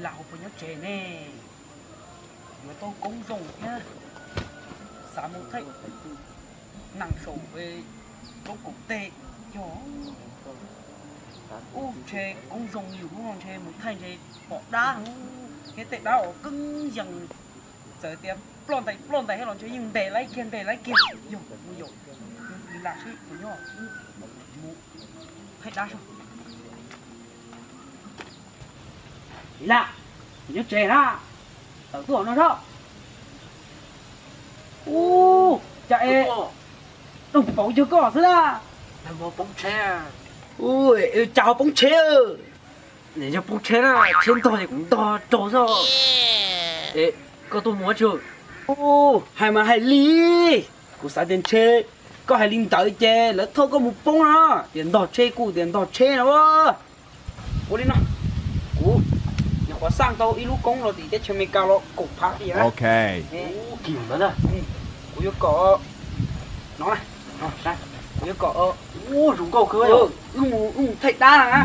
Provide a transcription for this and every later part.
Lam hauv puas nyob tsev ne? Yuav tau koob zoo thiab, xav mus thaij nees saum lub kaum teb. Yog ub, ntshe koob zoo yus hnub no ntshe mus thaij ntshe pom dab thiab, tej dab uas keeb yees, txawm tias ploj ntais ploj ntais thiab los ntshe yeej ntes laib kiag ntes laib kiag. Yog mus yaum Lis Las seb puas nyob, mus thaij dab seb. Lis Las, nyob tsev na, tawm tuaj no seb. Ub, cas es doog paum cuag koj xwb na. Ub, cas ho poob tsheb? Yog poob tsheb na, tsheb ntog ces kuv ntog raug xwb. Koj tuaj mus ua tsi? Ub, hais mas hais li, kuv xav tias ntshe koj hais li ntawd ces lawv thauj koj mus poob no, tias ntog tsheb kuj tias ntog tsheb no. Ua li no, kuv nyuam qhuav xaj tau ib lub koob los tim teb chaws Amelikas los kaum phav tias, kuv yuav kom no, kuv yuav kom, ua zoo nkauj kawg, wb mus thaij dab na.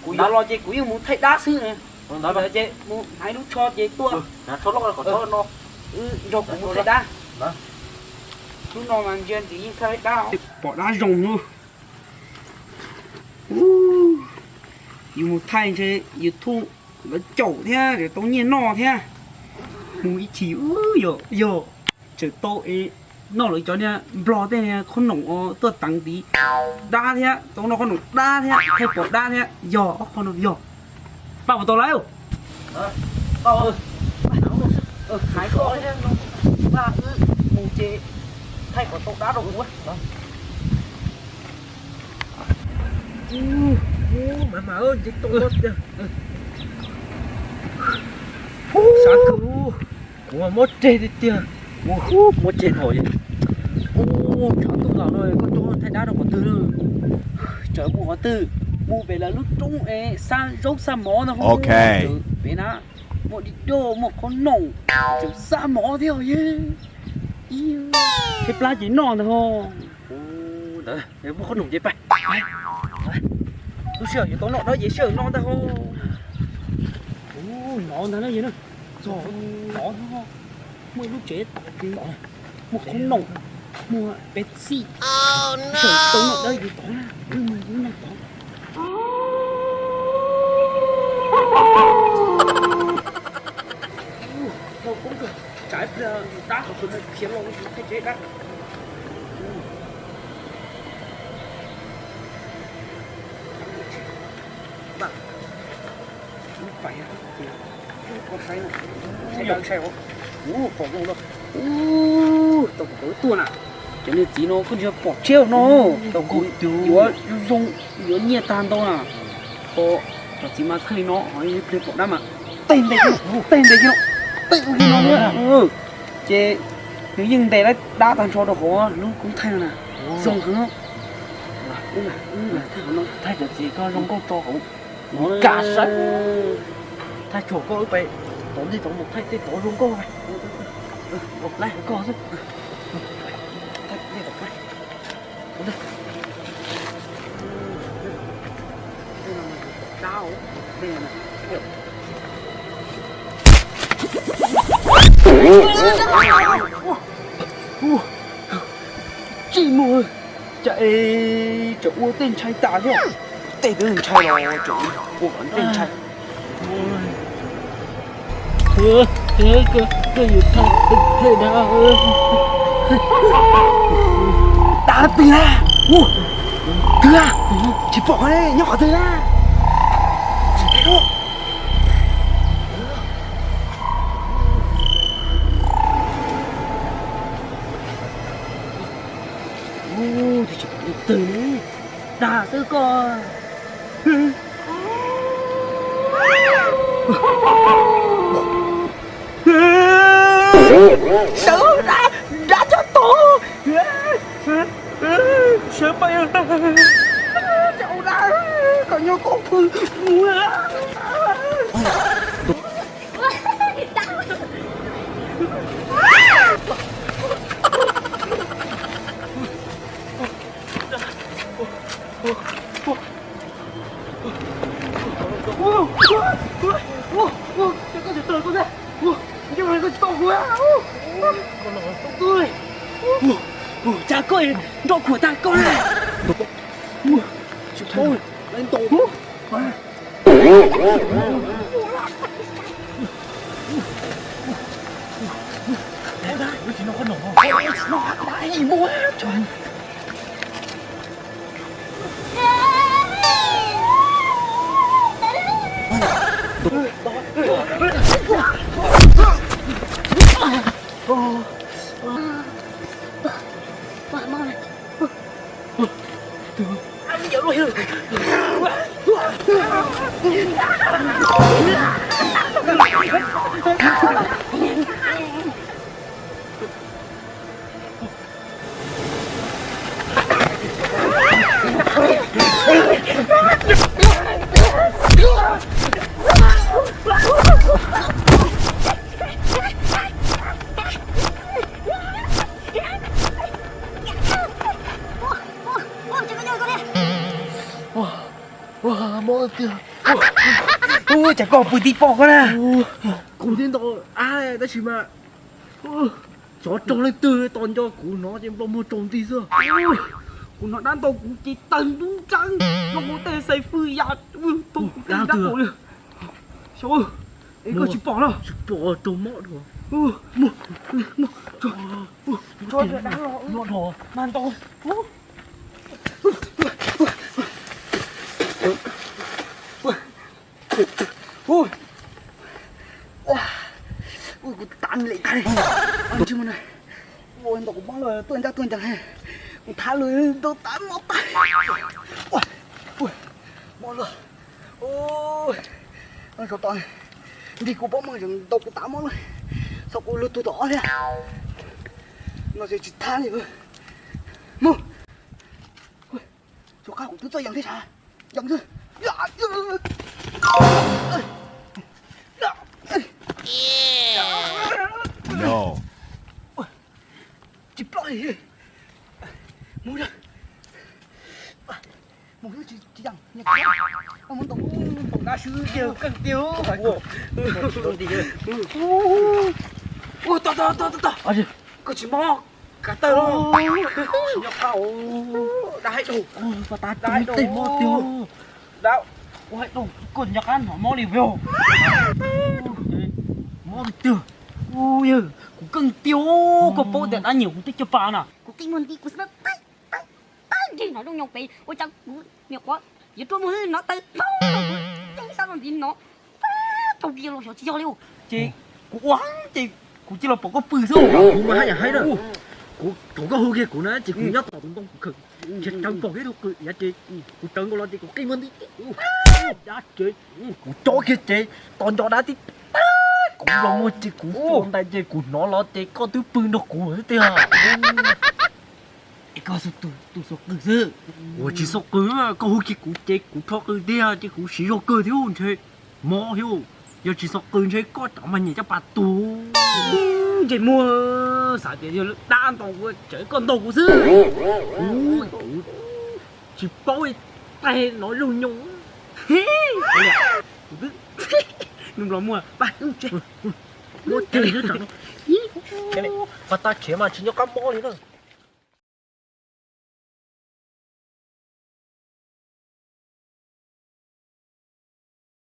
Kuv yuav los ces kuv yeej mus thaij dab xwb. Ntawd ces mus hnav ib lub tsho ces tuaj, nrog kuv mus thaij dab. Hnub no mas ntsia ntxiv yeej thaij dab, pom dab zoo. Yus mus thaij ntshe YouTube lawv caum thiab tau nyiaj noj thiab. Mus ib chim yog tseem tau es noj lawv cov niag nplog tej niag qhob noom tuaj teev tid, dab thiab tau noj qhob noom dab thiab thaij pom dab thiab, yog ob qho no yog. Paj puas tau lawm? Hais koj thiab no, paj wb mus ces thaij kom tau dab rau kuv. Mas mas nce toj tiag. Sav kawg, kuv mas mob tseg tiag tiag. Mob tseg hos. Ub, tshav ntuj los no koj tso thaij dab rau qhov twg na? Tseem mus qhov twg? Mus pem lawv lub roob es xa zaub xa mov ntag. Pem na muaj dib doj muaj qhob noom, tseem xa mov thiab os. Tshaib plab ces noj ntag ho. Ntawd muaj qhob noom ces pais. Lub sij hawm yuav tau noj dawb ces sij hawm no ntag ho. Hnov ntag na yog na, txog tod, muaj ib lub tsev tod, muaj qhob noom, muaj Pepsi, sij hawm tau noj dawb ces tod na, wb mus wb noj tod. Thauj koob kawg, tsam ib pliag dab qhov twg khiav los thaij tsev dab. Ub, tau kuv tuaj na, cov niag txiv no kuj tsis pom tshiab no, tau kuv yuav zoo, yuav nyiaj tag ntau na. Ho cov txiv mas thaij li no, ib pliag pom dab mas tej ntes, tej ntes li no, tej ntes li no. Ces nws yeej ntes dab tag nrho rau hauv lub koob thaij no na, zoo heev. Thaij cov txiv koj zoo nkauj tso hauv, kam sab, thaij tsuag koj wb pais tom ntej tod mus thaij tej tod zoo nkauj. Laib hauv koj xwb. Tsis muaj, cas es tseem ua tej ntshai tas thiab. Tej twb ntshai los tseem ua kom tej ntshai. Koj yuav thaij dab. Dab twg na? Twg na? Tsis pom ne, nyob qhov twg na? Tsis pom. Ub, twb tsis pom leej twg ne. Dag xwb koj. Sawv, dab coj tod. Sawv pab, cov dab, koj nyob koj pw. Cas koj tsis tau kuv? Cas koj nrov khuam tag koj na? Tsis paub, lawv ntaus. Ua, ua, mob tiag. Ua, ua, cas koj pw tib pob koj na? Kuv thiaj ntaus av tab sis mas xyov raug leej twg tos nco kuv hnov ces nplooj muag raug nti xwb. Kuv hnov dab ntaus kuv ces tawg ntub nreeb, nplooj muag tej xav fwj ya, tau kuv tej dab ntaus li. Xyov, es koj tsis pom los? Tsis pom, raug mob dhau. Mob, mob, mob dhau. Ua, ua, kuv tas lem tag li. Ua, ntaus kuv mob lawm, tuaj ncaj tuaj ncees. Kuv thab lawm, ntaus tas mob tag. Ua, ua, mob lawm. Ua, xyov tom ntij kuv pob muag tseem ntaus kuv tas mob lawm. Xyov kuv lwg tug tom ob thiab. No ces tsis thab li. Mus. Xyov qab kuv twb txawj yees thiab sav. Yees xwb. Tsis ploj li. Mus, mus tsis yees. Mus ntaus, ntaus dab swb tiag, keej tiag. Ua, tog, tog, tog, tog, tog. Koj tsis mob kav tawg los? Nyob qab, dab haib daug, dab haib daug, dab haib daug, koj nyob qab hnov mob li os. Mob li tiag. Ua, yawg, kuv keej tiag, koj paub tias dab nyiam kuv twb cog pa na. Kuv qi muag nti kuv xwb na, tag, tag, tag nrho no lub nyoog pem ua cas kuv nyuam qhuav yuav rua muag hnov taw phoob, ceeb sab los ntxiv no, tag, tau kiag los xyov tsis yog li. Ces kuv ua ces kuv cia los pom koj pw xwb. Kuv mas haj yam haib na. Kuv thaum koj hu kiag kuv na ces kuv nyob tom tus ntoo kuv khawm, ces tawv pom kiag tus qw iav ces kuv tawv nkaus los ces kuv qi muag nti, dab tsi, kuv cob kiag ces tos nco dab tib tag, kuv los muag ces kuv ua ntais ces kuv hnov los ces koj twb pw nrog kuv xwb tiag. Es koj xub tus xub qw xwb. Kuv tsis xub qw, koj hu kiag kuv ces kuv rho qw tiag ces kuv siv zog kawg thiab ntshe mob thiab. Yog tsis xub qw ntshe koj cov mas nyiam caj pas tus. Ntsej muag, xav tias yog dab ntaus kuv, tseem koj ntaus kuv xwb. Kuv tsis paub, tais no lub nyoog. Kuv twb nws los muag pab tse, muab tse, pab tab khiav mas tsis nyob qab mob li na.